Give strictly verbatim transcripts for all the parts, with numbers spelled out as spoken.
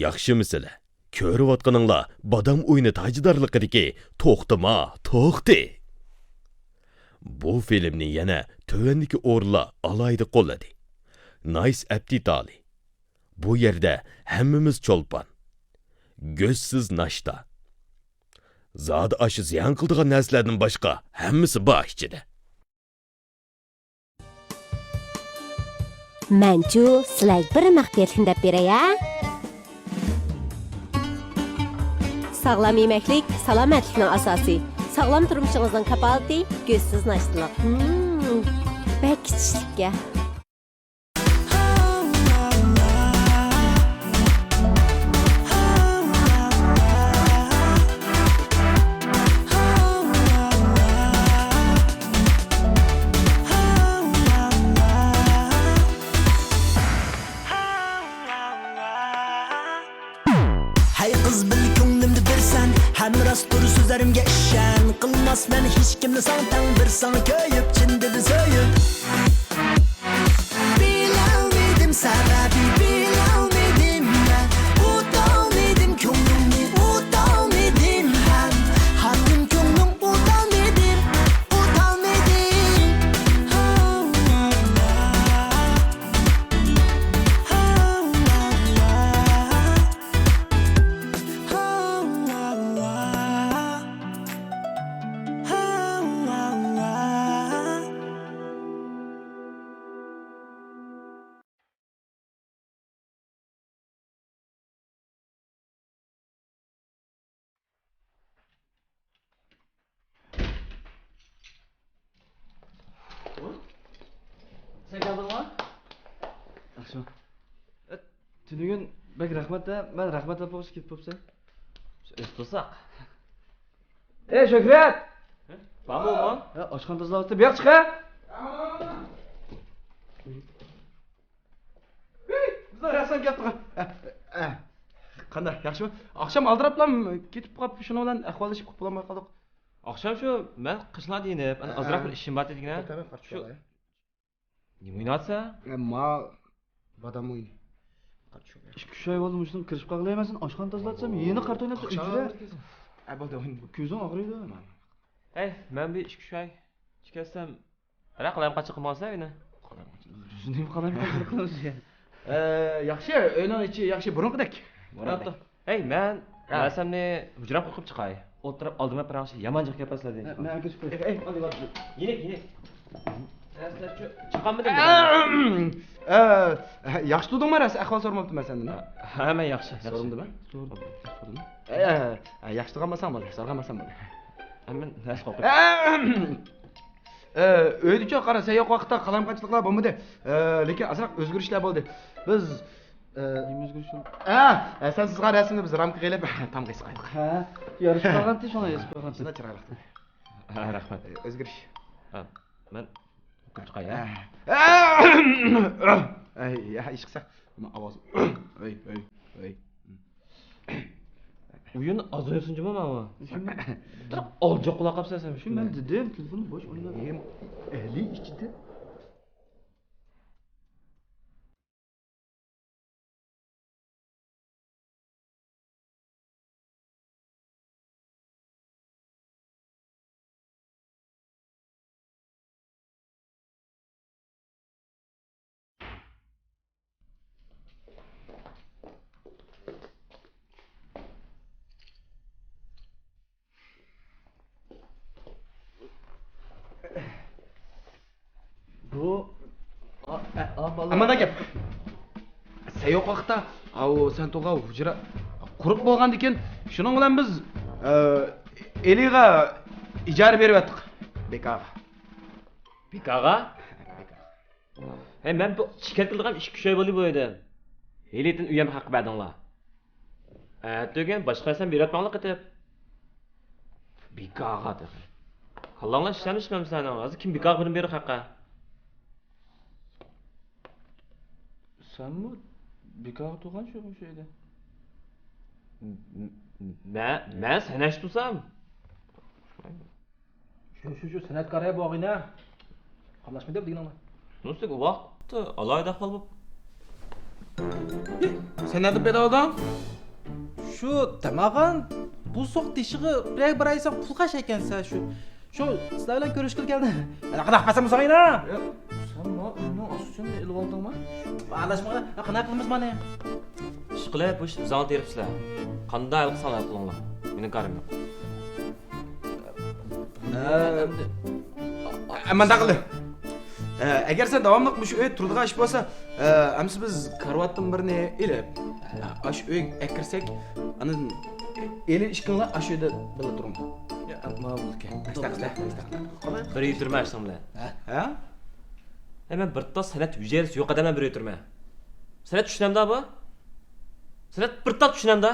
ياخشىمۇ سىلەر؟ كۆرۈۋاتقىنىڭلار بادام ئويۇنى تاجدارلىقىدىكى توختىما، توختى! بۇ فىلىمنى يەنە تۆۋەندىكى ئورۇنلار ئالاھىدە قوللىدى. نايس ئەپتىتالى. بۇ يەردە ھەممىمىز چولپان. گۆشسىز ناشتا. زادى ئاشۇ زىيان قىلىدىغان نەرسىلەردىن باشقا ھەممىسى بار ئىچىدە. مەنچۇ سىلەرگە بىر مەخپىيەتلىكنى دەپ بېرەي ھە. ساغلام يېمەكلىك سالامەتلىكنىڭ ئاساسى. ساغلام تۇرمۇشىڭىزنىڭ كاپالىتى گۆشسىز ناشتىلىق. مم، بەك ئىچىشلىككەن. ھەي قىز بىل كۆڭلۈمدە بىرسەن، ھەم راستتۇر سۆزلىرىمگە ئىشەن. قىلماسمەن ھېچكىمنى ساڭا تەڭ، بىر ساڭا كۆيۈپ، چىن دىلدىن سۆيۈپ. بىلەلمىدىم سەۋەبى، بىلەلمىدىم مەن. ئۇتالمىدىم كۆڭلۈڭنى، ئۇتالمىدىم ھەم. ھاكىم كۆڭلۈڭ ئۇتالمىدىم، ئۇتالمىدىم. سەن كەلدىڭما؟ ياخشىمۇ؟ ئە، تۈنۈگۈن بەك رەھمەت-دە، مەن رەھمەت ئەپ بولغۇچە كېتىپ بوپسەن. ئۆز تۇرساق. ئەي شۆھرەت! بارمۇ ئوغلۇم؟ ھە، ئاشخانا تازىلاۋاتىدۇ، بۇياققا چىق ھە! ھېي، بىزنىڭ رەسسام كەپتۇ. ھە، ھە. قانداق، ياخشىمۇ؟ ئاخشام ئالدىراپلا كېتىپ قاپ، شۇنىڭ بىلەن ئەھۋاللىشىپ قاپ بولالماي قالدۇق. ئاخشام شۇ مەن قىشلادا يېنىپ، ئەنە ئازراق بىر ئىشىم بار دېدىكەن. شۇ نېمە ئويناۋاتىسەن؟ ما بادام ئويۇنى. ئىككى ئۈچ ئاي بولدى مۇشۇنىڭغا كىرىشىپ قالغىلى، مەن سېنى ئاشخانا تازىلاتسام، يەنە قارتا ئويناپ تۇر ئۆيدە. ئە، بولدى، ئوينا. كۆزۈڭ ئاغرىيدۇ. ھەي، مەن بىر ئىككى ئۈچ ئاي كەلسەم، ھەرە قالايمىقان چىقىپ قالمىغانسەن ئۆينى؟ بىز نېمە قالايمىقان چىقىپ قالىمىز يا؟ ئە، ياخشى، ئۆينىڭ ئىچى ياخشى، بۇرۇنقىدەك. بۇرۇنقىدەك. ھەي، مەن ھە. نەرسەمنى ھۇجرامغا قويۇپ چىقاي. ئولتۇرۇپ ئالدىما پاراڭلىشىپ يامان جىق گەپلەشسىلەر دېدى. ھە، مەن ئەكىرىپ قوياي. ئەي، ئەي، ئالدى بار. يېنىك، يېنىك. نەرسىلەر شۇ چىقالمىدىم دېدى. ئە، ياخشى تۇردۇڭما رەس؟ ئەھۋال سورىماپتىمەن سەندىن. ھە، مەن ياخشى، ياخشى. سورىمىدىم. سورىدىم. ئە، ئە، ئە، ياخشى تۇرغان بولساڭ بولدى، سورىغان بولساڭ بولدى. ھە، مەن نەرسە قويۇپ ئە، ئۆيدىچۇ قارا، سەن يوق ۋاقىتتا قالايمىقانچىلىقلار بولمىدى. ئە، لېكىن ئازراق ئۆزگىرىشلەر بولدى. بىز، ئە، نېمە ئۆزگىرىش بولدى؟ ئە، ئە، سەن سىزغان رەسىمنى بىز رامكىغا ئېلىپ، تامغا ئېسىپ قويدۇق. ھە، يارىشىپ قالغانتى، شۇڭا ئېسىپ قويغانتى. شۇنداق چىرايلىق. ھە، رەھمەت. ئە، ئۆزگىرىش. ھە، مەن ئوقۇپ چىقاي، ھە؟ ئە، ئە، ئە، ئە، ئىش قىلسا. ئاۋاز. ئۆي، ئۆي، ئۆي. ئويۇن ئاز ئوينىسۇن جۇمۇ ماۋۇ. شۇ مەن بىر ئالجاق قۇلاق قاپسەن سەن شۇ مەن دېدىم، تېلېفوندا بوش ئوينا. ئەلى ئىچىدە. بۇ، ئە، ئە، ئە، بالىلار. ئەمما گەپ. سەن يوق ۋاقىتتا، ئاۋۇ سەن تۇرغان ھۇجرا قۇرۇق بولغاندىكىن، شۇنىڭ بىلەن بىز، ئە، ئېلىغا ئىجارە بېرىۋەتتۇق. بىكارغا. بىكارغا؟ ھەي، مەن بۇ ئىشكەنتىلدىغان ئىككى ئۈچ ئاي بولدى بۇ يەردە. ھېلىتىن ئۆيەم ھەققى بەردىڭلار. ئەتىگەن باشقا نەرسەم بېرىۋەتمەڭلار قېتىپ. بىكارغا تېخى. كاللاڭلار ئىشلەمدى ئىشلەمدى سەنىڭ. ھازىر كىم بىكارغا پۇلنى بېرىدۇ خەققە؟ سەنمۇ بىكارغا تۇرغان شۇ، شۇ يەردە. مەن، مەن سەن ئەش تۇرسام. شۇ، شۇ، شۇ سەنئەتكار بولغىنە. قاملاشمىدى دېگىنىڭلار. نۇسۇك ۋاقىت ئالاھىدە ئەھۋال بولۇپ. سەن نەدىن پەيدا بولدۇڭ؟ شۇ دەماغان بۇزۇق دېشىغا بىرەر بېرەيسەن، پۇل قاچ ئىكەنسەن شۇ. شۇ سىلەر بىلەن كۆرۈشكىلى كەلدىم. قانداق قىلسام ساڭا؟ سەن ما ئۆينىڭ ئاچقۇچىنى ئېلىپ ئالدىڭما؟ ئارىلاشمىغىن، قانداق قىلىمىز مانا؟ ئىشقىلىپ، بۇ ئىشنى ئۆزۈڭلار تېرىپسىلەر. قانداق ھەل قىلساڭلار ھەل قىلىڭلار. مېنىڭ كارىم يوق. ئە، مۇنداق قىلدى. ئە، ئەگەر سەن داۋاملىق مۇشۇ ئۆيدە تۇرىدىغان ئىش بولسا، ئە، ئەمسە بىز كارىۋاتتىن بىرنى ئېلىپ، ئاشۇ ئۆيگە ئەكىرسەك، ئاندىن ئېلى ئىككىڭلار ئاشۇ ئۆيدە بىللە تۇرۇڭلار. يا، ماقۇل ئىكەن. ئەستەغپۇرۇللا، ئەستەغپۇرۇللا. بىر ئۆي تۈرمە ئاشۇنىڭ بىلەن. ھە؟ ھە؟ ھە، مەن بىر تال سەنئەت ھۈجەيرىسى يوق ئادەملەر بىر ئۆي تۈرمە. سەنئەت چۈشىنەمدا بۇ؟ سەنئەت بىر تال چۈشىنەمدا؟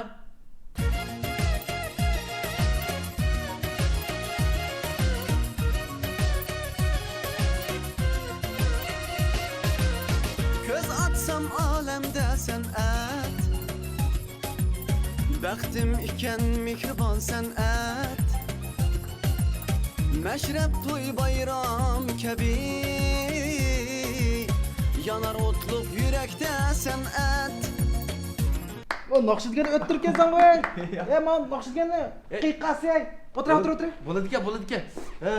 كۆز ئاچسام ئالەمدە سەنئەت، بەختىم ئىكەن مېھرىبان سەنئەت. مەشرەپ توي بايرام كەبى، يانار ئوتلۇق يۈرەكتە سەنئەت. ئۇ ناخشا دېگەننى ئۆتتۈرۈپ كەلسەڭ غۇي. يا. ئە، مانا ناخشا دېگەننى ئە، قىيقاسەي. ئوتۇر، بول-، ئوتۇر، ئوتۇر. بولىدىكەن، بولىدىكەن. ئە،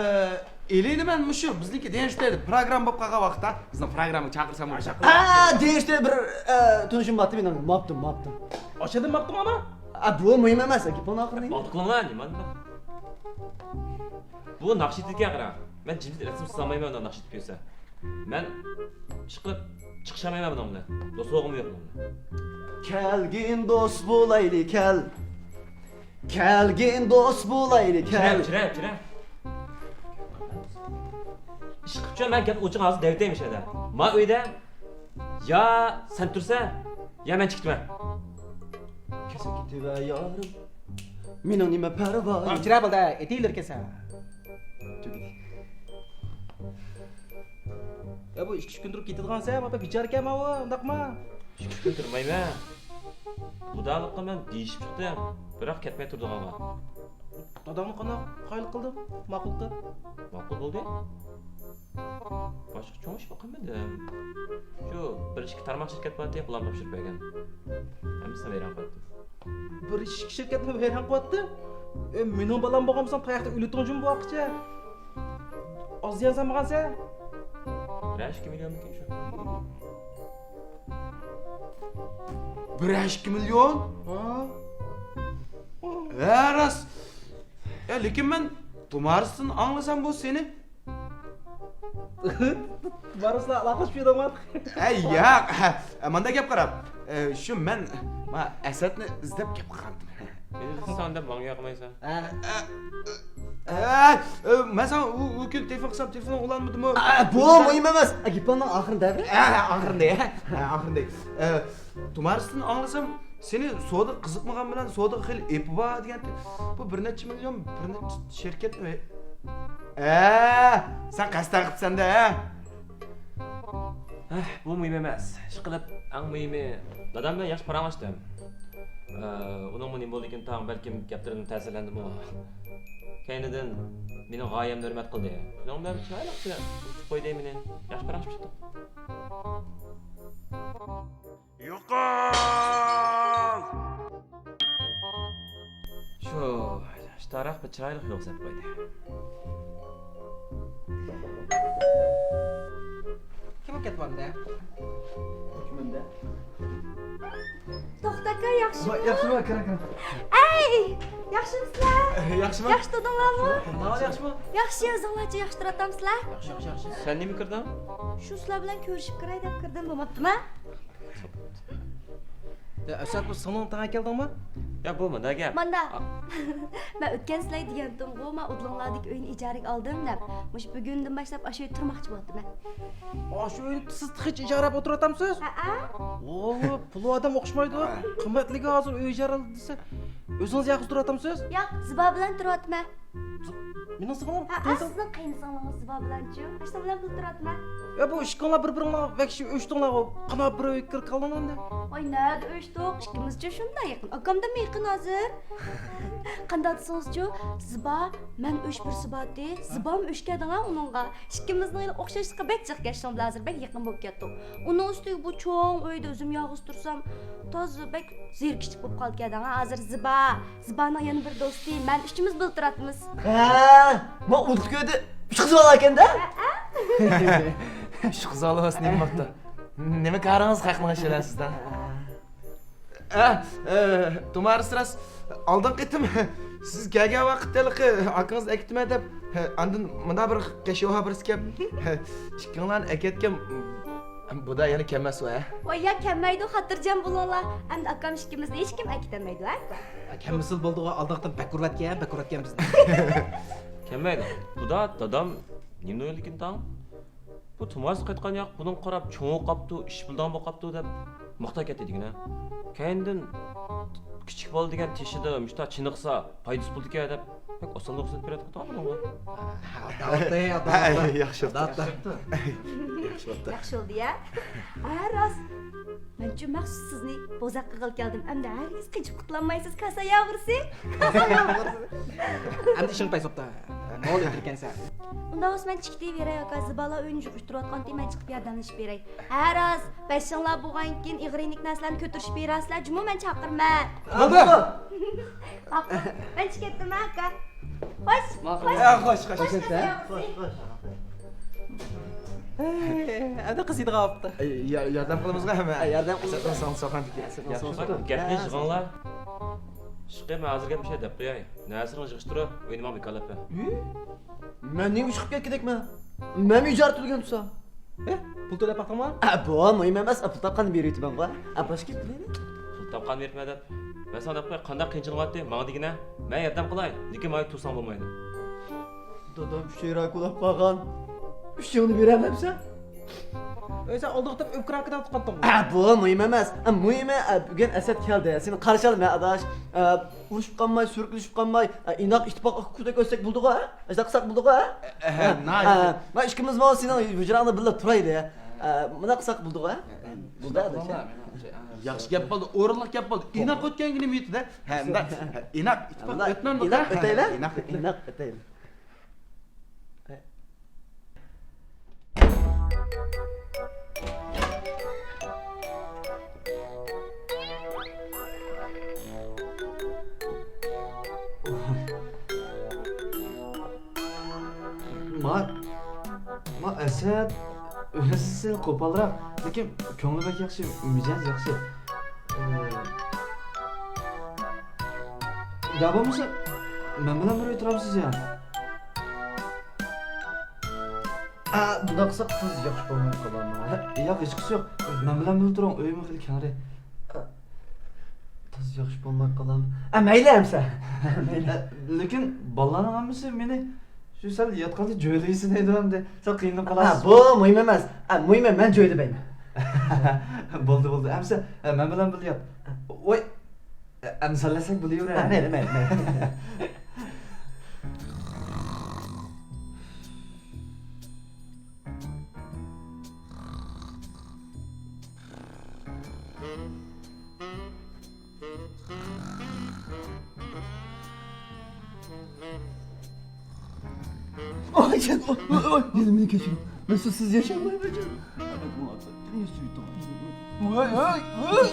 ئېلىنى مەن مۇشۇ بىزنىڭكى دېڭىشتەيلى پروگرامما بولۇپ قالغان ۋاقىتتا، بىزنىڭ پروگراممىغا چاقىرسام بولىدۇ. ئا، دېڭىشتەيلى بىر، ئە، تونۇشۇم بارتى مېنىڭ. ماپتىم، ماپتىم. ئاشۇدىن ماپتىڭ ئاما؟ ئا، بۇ مۇھىم ئەمەس، گېپىڭنى ئاخىرىنى. بالدۇر قىلىڭلار، نېمە؟ بۇ ناخشا ئېيتىدىكەن قارا. مەن جىمجىت رەسىم سىزالمايمەن ئۇنداق ناخشا ئېيتىپ يۈرسە. مەن ئىشقىلىپ چىقىشالمايمەن بۇنىڭ بىلەن. دوست بولغۇم يوق بۇنىڭ بىلەن. كەلگىن دوست بولايلى، كەل. كەلگىن دوست بولايلى، كەل. چىرە، چىرە، چىرە. ئىشقىلىپچۇ مەن گەپ ئوچۇق ھازىر دەۋېتەي مۇشۇ يەردە. ما ئۆيدە يا سەن تۇرسەن، يا مەن چىقىتىمەن. كەلسە كېتىۋەر يارىم، مېنىڭ نېمە پەرۋايىم. چىرە بولدى، ئېتىلىركەنسەن. يا، بۇ ئىككى ئۈچ كۈن تۇرۇپ كېتىدىغانسەن، ما بىچارىكەن ماۋۇ، ئۇنداقما؟ ئىككى ئۈچ كۈن تۇرمايمەن. مۇداۋىلىققا مەن دېيىشىپ چىقتىم، بىراق كەتمەي تۇرىدىغانغا. داداڭنى قانداق قايىل قىلدىڭ؟ ماقۇل قىل. ماقۇل بولدى. باشقا چوڭ ئىش قىلمىدىم. شۇ بىر ئىككى تارماق شىركەت بارتى، بۇلارنى تاپشۇرۇپ بەرگەن. ھەممىسىنى ۋەيران قىلىپتۇ. بىر ئىككى شىركەتنى ۋەيران قىلىۋەتتىڭ؟ ئۆي، مېنىڭ بالام بولغان بولساڭ، تاياقتا ئۆلۈتتۈڭ جۇمۇ بۇ ۋاقىتقىچە. ئاز زىيان سالمىغانسەن؟ بىر ئىككى مىليونمىكىن شۇ. بىر ئىككى مىليون؟ ھا؟ ھە، راست. يا، لېكىن مەن تۇمارىستىن ئاڭلىسام بۇ سېنى. تۇمارىسلار ئالاقىلىشىپ يۈرۈڭلار. ئەي، ياق. ھە، مانداق گەپ قاراپ. ئە، شۇ مەن، ما، ئەسەتنى ئىزدەپ گەپ قىلغانتىم. مېنى ئىزدىسەڭ دەپ ماڭا ياقمايسەن. ئە، ئە، ئە، ئە، مەن ساڭا ئۇ، ئۇ كۈن تېلېفون قىلسام، تېلېفون ئۇلانمىدىمۇ؟ ئە، بۇ مۇھىم ئەمەس. ئە، گېپىڭنىڭ ئاخىرىنى دەۋېرە. ئە، ئاخىرىنى. ئە، ئاخىرىنى. ئە، تۇمارىستىن ئاڭلىسام، سېنى سودا قىزىقمىغان بىلەن سودىغا خېلى ئېپى بار دېگەنتى. بۇ بىر نەچچە مىليون، بىر نەچچە شىركەتنى. ئە، سەن قەستەن قىپسەن-دە، ھە؟ ھە، بۇ مۇھىم ئەمەس. ئىشقىلىپ، ئەڭ مۇھىمى، دادام بىلەن ياخشى پاراڭلاشتىم. ئە، ئۇنىڭمۇ نېمە بولدىكىن تاڭ، بەلكىم گەپلىرىمدىن تەسىرلەندىمۇ. كەينىدىن مېنىڭ غايەمنى ھۆرمەت قىلدى. شۇنىڭ بىلەن چىرايلىق قويدى مېنى. ياخشى پاراڭلىشىپ چىقتۇق. يوقال! شۇ، شۇ تاراق بىر چىرايلىق يول سەپ قويدى. كىم ئۇ كەتمەمدە؟ كىمەمدە؟ توختاكا، ياخشىمۇ؟ ياخشىمۇ، كىرىڭ، كىرىڭ. ئەي، ياخشىمۇسىلەر؟ ياخشىمۇ؟ ياخشى تۇردۇڭلارمۇ؟ ماڭا ياخشىمۇ؟ ياخشى، ئۆزۈڭلارچە ياخشى تۇرۇۋاتامسىلەر؟ ياخشى، ياخشى، ياخشى. سەن نېمە كىردىڭ؟ شۇ سىلەر بىلەن كۆرۈشۈپ كىراي دەپ كىردىم، بولماپتىما؟ يا، ئەسەت، بۇ سىڭلىڭنىڭ تېڭىغا كەلدىڭمۇ؟ يا، بۇ مۇنداق گەپ. ماندا. ئا. مەن ئۆتكەن سىلەي دېگەنتىمغۇ، مەن ئۇدۇلۇڭلاردىكى ئۆينى ئىجارىگە ئالدىم دەپ. مۇشۇ بۈگۈندىن باشلاپ ئاشۇ ئۆيدە تۇرماقچى بولدۇم مەن. ئاشۇ ئۆينى سىز تېخىچە ئىجارە ئېلىپ ئولتۇرۇۋاتامسىز؟ ھەئە. ئوۋۇ، پۇللۇق ئادەم ئوخشىمايدۇ. قىممەتلىكى ھازىر ئۆي ئىجارە ئالدى دېسە. ئۆزىڭىز ياققا تۇرۇۋاتامسىز؟ ياق، زىبا بىلەن تۇرۇۋاتىمەن. مېنىڭ سىڭلىم، ھە، قېيىن سىڭ- سىزنىڭ قېيىن سىڭلىڭىز زىبا بىلەنچۇ؟ ئاشۇنىڭ بىلەن بىللە تۇراتتىم ھە. يا، بۇ ئىككىڭلار بىر-بىرىڭلار ۋەھشىي ئۆچتۈڭلارغۇ، قانداق بىر ئۆيگە كىرىپ قالدىڭلار ئەمدى؟ ۋاي، نەدە ئۆچتۇق؟ ئىككىمىزچۇ شۇنداق يېقىن. ئاكامدىنمۇ يېقىن ھازىر. قانداق دېسىڭىزچۇ، زىبا، مەن ئۆچ بىرسى بارتى، زىبام ئۆچ كەلدىڭا ئۇنىڭغا. ئىككىمىزنىڭ ئوخشاشلىقى بەك جىق ئىكەن، شۇنىڭ بىلەن ھازىر بەك يېقىن بولۇپ كەتتۇق. ئۇنىڭ ئۈستىگە بۇ چوڭ ئۆيدە ئۆزۈم يالغۇز تۇرسام، تازا بەك زېرىكىشلىك بولۇپ قالىدىكەن ھازىر زىبا. زىبانىڭ يەنە بىر دوستى، مەن ئۈچىمىز بىللە تۇراتتىمىز. ھە، ما ئۇدۇل كۆيدى. ئۈچ قىز بالا ئىكەندە. ئۈچ قىز بالا نېمە بولۇپتۇ؟ نېمە كارىڭىز خەقنىڭ ئىشى بىلەن سىزدە؟ ھە، ئە، تۇمارىس راست. ئالدىنقى قېتىم سىز كەلگەن ۋاقىتتا ھېلىقى ئاكىڭىزنى ئەكېتىمەن دەپ، ئاندىن مۇنداق بىر قېشىۋا بىرسى كەپ، ئىككىڭلارنى ئەكەتكەن. بۇدا يەنە كەلمەسۋۇ، ھە؟ ۋاي يا، كەلمەيدۇ، خاتىرجەم بولۇڭلار. ئەمدى ئاكام ئىككىمىزنى ھېچكىم ئەكېتەلمەيدۇ، ھە؟ كەلمىسىلا بولدىغۇ، ئالدىقتىن بەك ئۇرۇۋەتكەن، بەك ئۇرۇۋەتكەن بىزنى. كەلمەيدۇ. بۇدا دادام نېمىنى ئويلىدىكىن تاڭ؟ بۇ تۇمارىس قايتقان ياق، بۇنىڭغا قاراپ چوڭىيىپ قاپتۇ، ئىش بىلىدىغان بولۇپ قاپتۇ دەپ ماختاپ كەتتى دېگىنە. كەينىدىن كىچىك بالا دېگەن تېشىدا مۇشتا چېنىقسا پايدىسى بولىدىكەن دەپ بەك ئوساللىق ئىشلىتىپ بېرەتتىكەن بۇنىڭغا. ياخشى بوپتۇ. ياخشى بوپتۇ. ياخشى بولدى يا. ھە راست. مەنچۇ مەخسۇس سىزنى بوزەك قىلغىلى كەلدىم. ئەمدى ھەرگىز قېچىپ قۇتۇلالمايسىز، كاسا ياغرىسى. ئەمدى ئىشىڭ پەس بوپتۇ. مول ئۆتۈركەنسەن. ئۇنداق بولسا مەن چىقىپ كېتىۋېرەي ئاكا، زىبالا ئۆينى يىغىشتۇرۇۋاتقانتى، مەن چىقىپ ياردەملىشىپ بېرەي. ھە راست، بەشىڭلار بولغاندىن كېيىن ئېغىر يېنىك نەرسىلەرنى كۆتۈرۈشۈپ بېرەرسىلەر جۇمۇ، مەن چاقىرىمەن. بولدى. ماقۇل. مەن چىقىپ كەتتىم ئاكا. خوش. ماقۇل. خوش. ھە، خوش، خوش. خوش، خوش. خوش، خوش. ئەمدى قىزىيدىغان بوپتۇ. ياردەم قىلىمىزغۇ ھەممە؟ ھە، ياردەم قىلىمىز. ساڭا سوققان تىكەن. گەپنى يىغىڭلار. ئىشقىلىپ مەن ھازىر گەپنى شۇ دەپ قوياي. نەرسىڭىزنى يىغىشتۇرۇپ ئۆينى ماڭا ۋاكالەت بەر. مەن نېمە ئىش قىلىپ كەتكۈدەكمەن؟ مەنمۇ ئىجارە تۆلىگەن تۇرسام. ئە، پۇل تۆلەپ باقتىڭمۇ؟ ئە، بۇ مۇھىم ئەمەس، پۇل تاپقاندا بېرىۋېتىمەنغۇ. ئە، باش كېتىپ بىلەيلى. پۇل تاپقاندا بېرىتمەن دەپ. مەن ساڭا دەپ قوياي، قانداق قىيىنچىلىقىڭ بارتى، ماڭا دېگىنە. مەن ياردەم قىلاي، لېكىن ماڭا تۇرساڭ بولمايدۇ. دادام ئۈچەي راك بولاپ قالغان. ئۈچىڭنى بېرەلمەمسەن؟ ئەي، سەن ئالدىغا تۇرۇپ ئۆپكە راكىدا تۇتقانتىڭغۇ؟ ئە، بۇ مۇھىم ئەمەس. ئە، مۇھىمى، ئە، بۈگۈن ئەسەت كەلدى. سېنى قارشى ئالىمەن، ئاداش. ئە، ئۇرۇشۇپ قالماي، سۈركىلىشىپ قالماي، ئە، ئىناق ئىتتىپاق ئاكا-ئۇكىدەك ئۆتسەك بولىدىغۇ، ھە؟ ئەشۇنداق قىلساق بولىدىغۇ، ھە؟ ھە، ھە، ناھايىتى. ھە، مانا ئىككىمىزمۇ سېنىڭ ھۇجراڭدا بىللە تۇرايلى. ئە، مۇنداق قىلساق بولىدىغۇ، ھە؟ بولدى، بولدى. ياخشى گەپ بولدى، ئورۇنلۇق گەپ بولدى. ئىناق ئۆتكەنگە نېمە يېتىدۇ؟ ھە، مۇنداق ئىناق ئىتتىپاق ئۆتمەمدۇق، ھە؟ ئىناق ئۆتەيلى. ئىناق ئۆتەيلى. ما، ما ئەسەت، ئۆزى سەل قوپالراق، لېكىن كۆڭلى بەك ياخشى، مىجەزى ياخشى. ئى، يا بولمىسا، مەن بىلەن بىر ئۆي تۇرامسىز يا؟ ئا، بۇنداق قىلساق تېز ياخشى بولماي قالامدۇ؟ ھە، ياق، ھېچقىسى يوق. مەن بىلەن بىللە تۇرۇڭ، ئۆيمۇ خېلى كەڭرى. ئا، تېز ياخشى بولماي قالام. ئا، مەيلى ئەمسە. مەيلى. ئە، لېكىن بالىلارنىڭ ھەممىسى مېنى شۇ سەل ياتقاندا جۆيلىسۇن دەيدۇ ئەمدى. سەل قىينىلىپ قالاسىز. ئا، بۇ مۇھىم ئەمەس. ئا، مۇھىمى مەن جۆيلىمەيمەن. بولدى، بولدى. ئەمسە، ئە، مەن بىلەن بىللە يات. ۋاي. ئەمسە سەللەسەك بولۇۋېرە. ھە، مەيلى، مەيلى، مەيلى. ئاي، جان، ئاي، ئاي، ئاي، يەنە مېنى كەچۈرۈڭ. مەن سىزسىز ياشىيالمايمەن، جان. ۋاي، ۋاي، ۋاي.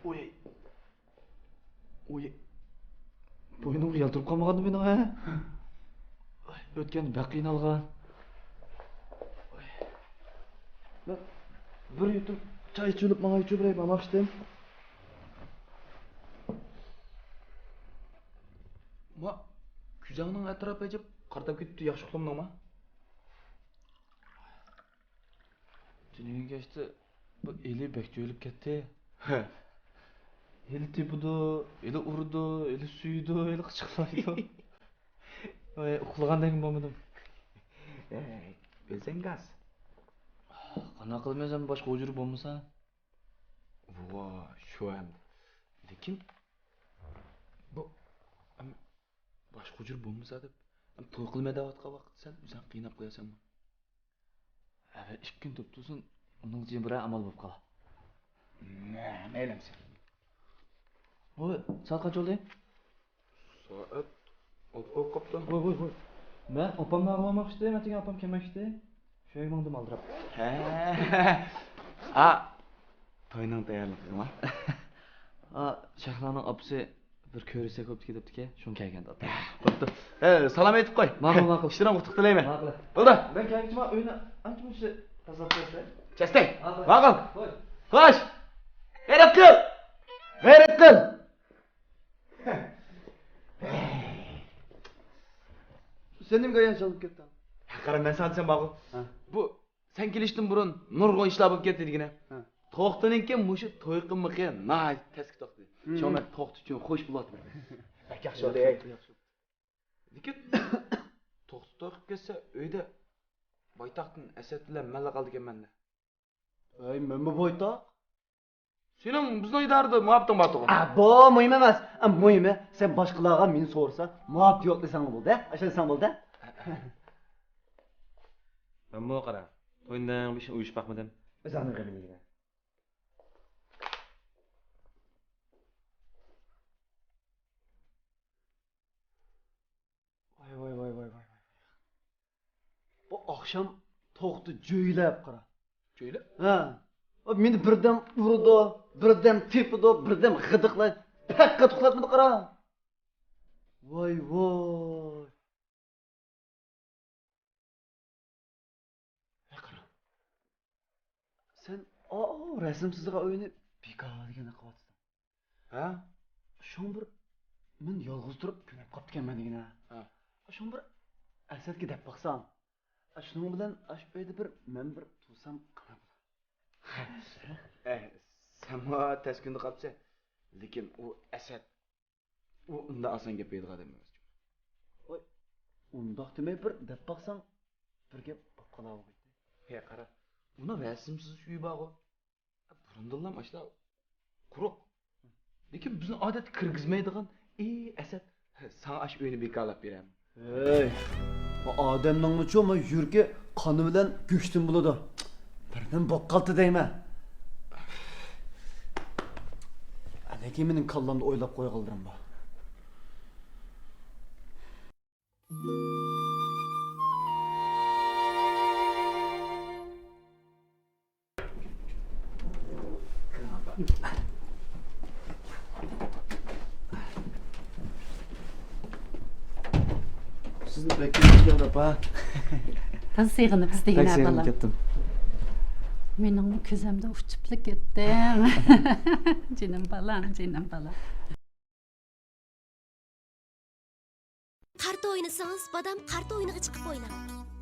ئۇي. ئۇي. بوينۇمغا يالتۇرۇپ قالمىغاندۇ مېنىڭ، ھە؟ ئۆتكەندە بەك قىينالغان. مەن بىر يۇتۇم چاي ئىچىۋېلىپ ماڭايچۇ، بىرەر ماما ئىچتىم. ما، كۆزۈڭنىڭ ئەتراپى ئەجەب قارىداپ كېتىپتۇ، ياخشى ئۇخلىمىدىڭما؟ تۈنۈگۈن كەچتە بۇ ئېلى بەك جۆيلۈپ كەتتى. ھە. ھېلى تېپىدۇ، ھېلى ئۇرىدۇ، ھېلى سۆيىدۇ، ھېلى قىچقىلايدۇ. ۋاي، ئۇخلىغاندەكمۇ بولمىدىم. ئەي، ئۆزۈڭ ئاز. قانداق قىلىمەن، باشقا ھۇجرا بولمىسا؟ ۋا، شۇ ئەمدى. لېكىن بۇ، ئەم، باشقا ھۇجرا بولمىسا دەپ، ئەم، توي قىلماي دەۋاتقان ۋاقىتتا سەن ئۆزۈڭ قىيناپ قوياسەنمۇ؟ ھە، ئىككى كۈن تۇرۇپتۇرسۇن، ئۇنىڭ ئۈچۈن بىرەر ئامال بولۇپ قالا. مە، مەيلىمسەن. ۋوي، سائەت قانچە بولدى؟ سائەت ئالتە بولۇپ قاپتۇ. ۋوي، ۋوي، ۋوي. مەن ئاپامنى ئاغلىماقچىدىم، ئەتىگەن ئاپام كەلمەكچىدى. شۇ يەرگە ماڭدىم ئالدىراپ. ھە. ئا، توينىڭ تەييارلىقىغىما؟ ئا، شەھلانىڭ ئاپىسى بىر كۆرۈشسەك بوپتىكەن دەپتىكەن، شۇڭا كەلگەن دەپتۇ. بوپتۇ. ھە، سالام ئېيتىپ قوي. ماقۇل، ماقۇل. ئىشلىرىڭ ئۇتۇق تىلەيمەن. ماقۇل. بولدى. مەن كەلگۈچە ما ئۆينى ئانچە-مۇنچە تازىلاپ قويسا. چەستەي. ماقۇل. ماقۇل. خوش. خوش. غەيرەت قىل. غەيرەت قىل. سەن نېمىگە ئايان چالىنىپ كەتتىڭ؟ ھە، قارا، مەن ساڭا دېسەم ماقۇل. ھە. بۇ سەن كېلىشتىن بۇرۇن نۇرغۇن ئىشلار بولۇپ كەتتى دېگىنە. ھە. توختىنىڭكى مۇشۇ توي قىلمىقى ناھايىتى تەسكە توختىدى. ھىم. شۇڭا مەن توختى ئۈچۈن خوش بولۇۋاتىمەن. بەك ياخشى بولدى. ياخشى، ياخشى. لېكىن توختى توي قىلىپ كەتسە، ئۆيدە بايتاقتىن ئەسەت بىلەن مەنلا قالىدىكەنمەن-دە. ھەي، مەنمۇ بايتاق. سېنىڭ بىزنىڭ ئىدارىدە مۇھەببىتىڭ بارتۇغۇ. ئا، بۇ مۇھىم ئەمەس. ئا، مۇھىمى، سەن باشقىلارغا مېنى سورىسا، مۇھەببىتى يوق دېسەڭلا بولدى، ھە؟ ئاشۇنداق دېسەڭ بولدى، ھە؟ مەنمۇ قارا، توينىڭ بېشىنى ئۇيۇشۇپ باقمىدىم. ئۆزۈڭنىڭ غېمىنى يېمە. ۋاي، ۋاي، ۋاي، ۋاي، ۋاي، ۋاي. بۇ ئاخشام توختى جۆيلەپ قارا. جۆيلەپ؟ ھە. مېنى بىردەم ئۇرىدۇ، بىردەم تېپىدۇ، بىردەم غىدىقلايدۇ. پەقەت ئۇخلاتمىدى قارا. ۋاي، ۋاي. ھەي، قارا. سەن ئاۋۇ رەسىم سىزىغان ئۆينى بىكار دېگەندەك قىلىۋاتىسەن. ھە؟ شۇڭا بىر مەن يالغۇز تۇرۇپ كۆنۈپ قاپتىكەنمەن دېگىنە. ھە. شۇڭا بىر ئەسەتكە دەپ باقسام. شۇنىڭ بىلەن ئاشۇ ئۆيدە بىر مەن بىر تۇرسام قانداق بولار؟ ئەي، سەنمۇ تەس كۈندە قاپسەن. لېكىن ئۇ ئەسەت، ئۇ ئۇنداق ئاسان گەپ بېرىدىغان ئادەم ئەمەس. ۋاي، ئۇنداق دېمەي بىر دەپ باقساڭ، بىر گەپ بولۇپ قالارغۇ. ھە، قارا، ئۇنىڭ رەسىم سىزىش ئۆيى بارغۇ. بۇرۇندىنلا ئاشۇنداق قۇرۇق. لېكىن بىزنى ئادەتتە كىرگۈزمەيدىغان. ئى ئەسەت، ساڭا ئاشۇ ئۆينى بىكارلاپ بېرەم. ھەي، بۇ ئادەمنىڭمۇچۇ ما يۈرىكى قان بىلەن گۆشتىن بولىدۇ. بىردىن بولۇپ قالدى دەيمەن. لېكىن مېنىڭ كاللامدا ئويلاپ قويغانلىرىم بار. سىزنى بەك كۆرۈپ كەتتىم، ئاپا. تازا سېغىنىپ ئىزدىگىن، بەك سېغىنىپ بالام. كەتتىم. مېنىڭمۇ كۆزۈمدە ئۇچۇپلا كەتتىڭ. جېنىم بالام، جېنىم بالام. قارتا ئوينىسىڭىز، بادام قارتا ئويۇنىغا چىقىپ ئويناڭ.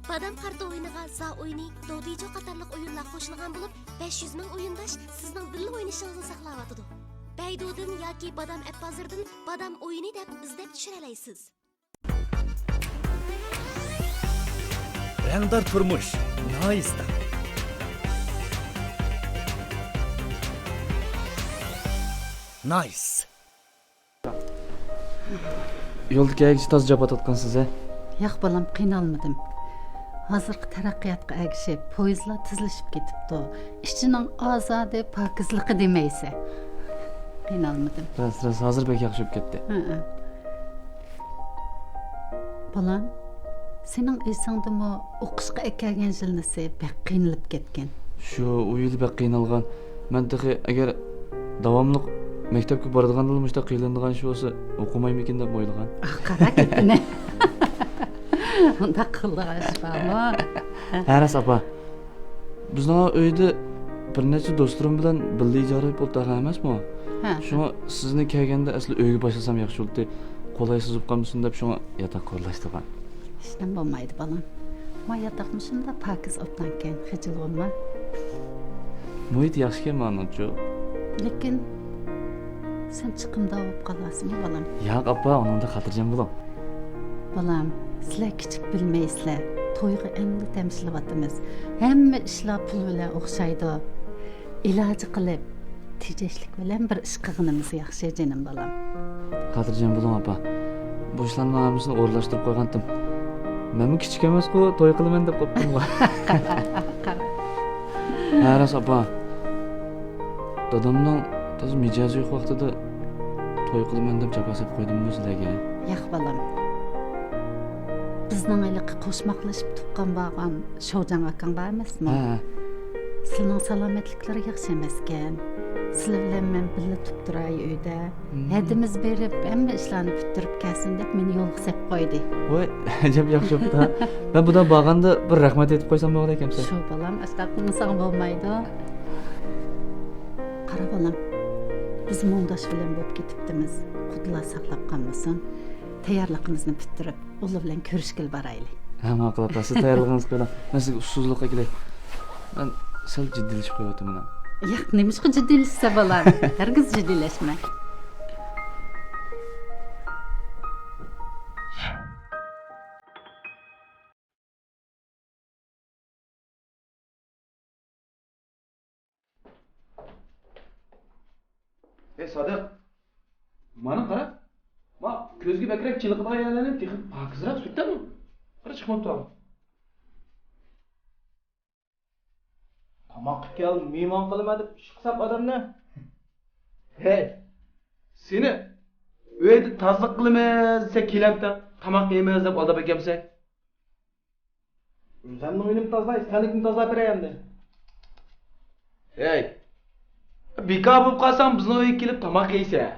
بادام قارتا ئويۇنىغا زا ئويۇنى، دودىجو قاتارلىق ئويۇنلار قوشۇلغان بولۇپ، بەش يۈز مىڭ ئويۇنداش سىزنىڭ بىللە ئوينىشىڭىزنى ساقلاۋاتىدۇ. بەيدۇدىن ياكى بادام ئەپ بازىرىدىن بادام ئويۇنى دەپ ئىزدەپ چۈشۈرەلەيسىز. رەڭدار تۇرمۇش نايىستا. نايس. يولدىكى ئەگىشى تازا جاپا تارتقانسىز ھە؟ ياق بالام، قىينالمىدىم. ھازىرقى تەرەققىياتقا ئەگىشىپ پويىزلار تېزلىشىپ كېتىپتۇ. ئىچىنىڭ ئازادە، پاكىزلىقى دېمەيسە. قىينالمىدىم. راست، راست، ھازىر بەك ياخشى بولۇپ كەتتى. ھە، ھە. بالام، سېنىڭ ئېسىڭدىمۇ ئوقۇشقا ئەكەلگەن ژىلنىسى بەك قىينىلىپ كەتكەن. شۇ، ئۇ يىل بەك قىينالغان. مەن تېخى ئەگەر داۋاملىق مەكتەپكە بارىدىغاندىلا مۇشۇنداق قىينىلىدىغان ئىش بولسا، ئوقۇمايمىكىن دەپ ئويلىغان. ئاھ، قارا گېپىنى. ئۇنداق قىلىدىغان ئىش بارمۇ؟ ھە، راست، ئاپا. بىزنىڭ ئۆيدە بىر نەچچە دوستلىرىم بىلەن بىللە ئىجارە ئېلىپ ئولتۇرغان ئەمەسمۇ؟ ھە. شۇڭا سىزنى كەلگەندە ئەسلى ئۆيگە باشلىسام ياخشى بولاتتى. قولاي سوزۇپ قالمىسۇن دەپ شۇڭا ياتاق كورلاشتۇرغان. ھېچنېمە بولمايدۇ، بالام. ما ياتاق مۇشۇنداق پاكىز ئوبدانكەن، خىجىل بولما. مۇھىتى ياخشىكەن مانىڭچۇ؟ لېكىن سەن چىقىمدا بولۇپ قالارسەنمۇ، بالام؟ ياق، ئاپا، ئۇنىڭدا خاتىرجەم بولۇڭ. بالام، سىلەر كىچىك بىلمەيسىلەر. تويغا ئەمدى تەمشىلىۋاتىمىز. ھەممە ئىشلار پۇل بىلەن ئوخشايدۇ. ئىلاجى قىلىپ، تېجەشلىك بىلەن بىر ئىش قىلغىنىمىز ياخشى، جېنىم بالام. خاتىرجەم بولۇڭ، ئاپا. بۇ ئىشلارنىڭ ھەممىسىنى ئورۇنلاشتۇرۇپ قويغانتىم. مەنمۇ كىچىك ئەمەسقۇ، توي قىلىمەن دەپ قوپتۇمغۇ. ھە، راست، ئاپا. دادامنىڭ تازا مىجەزى يوق ۋاقتىدا توي قىلىمەن دەپ جاپا سېلىپ قويدۇممۇ سىلەرگە؟ ياق، بالام. بىزنىڭ ھېلىقى قوشماقلىشىپ تۇغقان بارغان شوجاڭ ئاكاڭ بار ئەمەسمۇ؟ ھە. سىلىنىڭ سالامەتلىكلىرى ياخشى ئەمەسكەن. سىلى بىلەن مەن بىللە تۇرۇپ تۇراي ئۆيدە. مم. ھەدىمىز بېرىپ، ھەممە ئىشلارنى پۈتتۈرۈپ كەلسۇن دەپ مېنى يولغا سېلىپ قويدى. ۋاي، ئەجەب ياخشى بوپتۇ. مەن بۇدا بارغاندا بىر رەھمەت ئېيتىپ قويسام بولغۇدەك ئەمسە. شۇ، بالام، ئاشۇنداق قىلمىساڭ بولمايدۇ. قارا، بالام، بىز مۇڭداش بىلەن بولۇپ كېتىپتىمىز. خۇدىلا ساقلاپ قالمىسۇن. تەييارلىقىمىزنى پۈتتۈرۈپ، ئۇلار بىلەن كۆرۈشكىلى بارايلى. ھە، ماقۇل ئاپا، سىز تەييارلىقىڭىزنى قىلىڭ. مەن سىزگە ئۇسسۇزلۇققا كېلەي. مەن سەل جىددىيلىشىپ قويۇۋاتىمەن. ياق، نېمىشقا جىددىيلىشىسەن، بالام؟ ھەرگىز جىددىيلەشمە. ئەي سادىق، مانا قارا، ما كۆزگە بەكرەك چېلىقىدىغان يەرلەرنى تېخى پاكىزراق سۈرتەممۇ؟ قارا، چىقماپتۇ. تاماققا كەل، مېھمان قىلىمەن دەپ ئىش قىلساق ئادەمنى. ھەي، سېنى ئۆيدە تازىلىق قىلىمىز دېسە كېلەمتىڭ، تاماق يەيمىز دەپ ئالداپ ئەكەمسەن. ئۆزۈمنىڭ ئۆيىنى تازىلاي، سەنىڭكىنى تازىلاپ بېرەي ئەمدى. ھەي، بىكار بولۇپ قالساڭ بىزنىڭ ئۆيگە كېلىپ تاماق يەيسەن.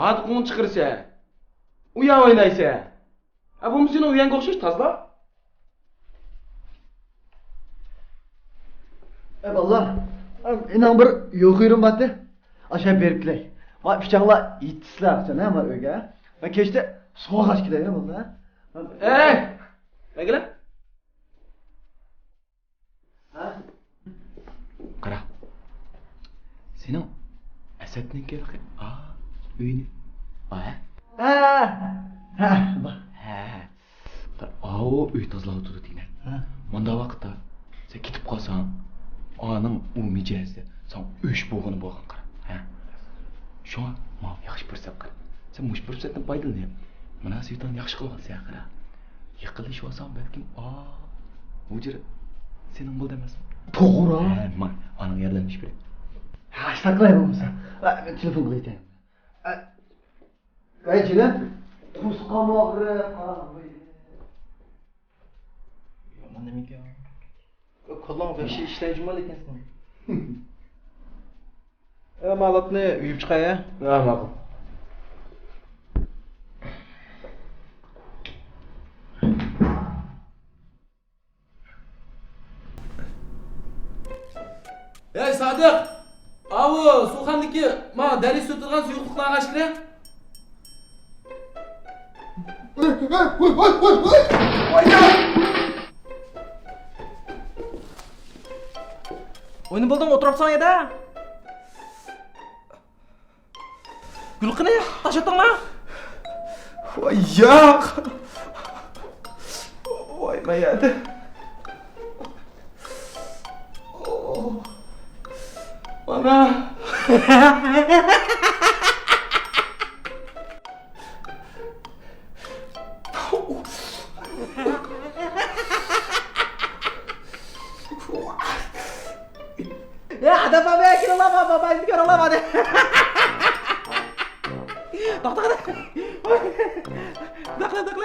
ھارقىڭ چىقىرىسەن. ئۇيا ئوينايسەن. ھە، بۇمۇ سېنىڭ ئۆيۈڭگە ئوخشاش تازىلا. ئەي بالىلار، ئىناڭ بىر يوغىرىم باتتى. ئاشۇ بېرىپ كېلەي. ما ئۈچەڭلار يېتىسىلەر ئاخشام، ھە، ما ئۆيگە. مەن كەچتە سوغۇغاچ كېلەي، ھە، بالىلار. ئەي! مەن كېلەي. ھە؟ قارا. سېنىڭ ئەسەتنىڭكى ھېلىقى، ئا، ئۆينى. ئا، ھە؟ ھە. ھە، بار. ھە. قارا، ئاۋۇ ئۆي تازىلاۋاتىدۇ دېگىنە. ھە. مۇنداق ۋاقىتتا سەن كېتىپ قالساڭ، ئانىڭ ئۇ مىجەزى ساڭا ئۆچ بوغۇنى بولغان قارا. ھە. شۇڭا ماڭا ياخشى پۇرسەت قارا. سەن مۇشۇ پۇرسەتتىن پايدىلىنىپ، مۇناسىۋىتىڭنى ياخشى قىلىۋالسەن قارا. يېقىنلىشىۋالساڭ بەلكىم، ئا، ھۇجرا سېنىڭ بولدى ئەمەسمۇ؟ توغرا. ھە، ماڭ، ئاناڭ ياردەملىشىپ بېرە. ھە، ساقلاي بولمىسا. ھە، مەن تېلېفون قىلىۋېتەي. ھە. ۋەي جېنىم، قورسىقىم ئاغرىپ، ئا، ۋەي. يامان نېمىكەن؟ كوللاڭ ۋەھشىي ئىشلەيدۇ جۇمۇ لېكىن سېنىڭ. ئە، مالاتنى يۇيۇپ چىقاي، ھە؟ ھە، ماقۇل. ھەي، سادىق! ئاۋۇ سۇخاندىكى ما دەرس ئۆتىدىغان سۇيۇقلۇقلارنى ئاچقىلى. ئوينىما بولدۇڭ، ئولتۇرۇپسەن يەردە. گۈل قېنى، تاش ئاتتىڭما؟ ۋاي ياق. ۋاي ما يەردە. مانا. يا عدا بابا، كيلو لا بابا، باين كيلو لا بابا. دق، دق، دق. دق، دق، دق.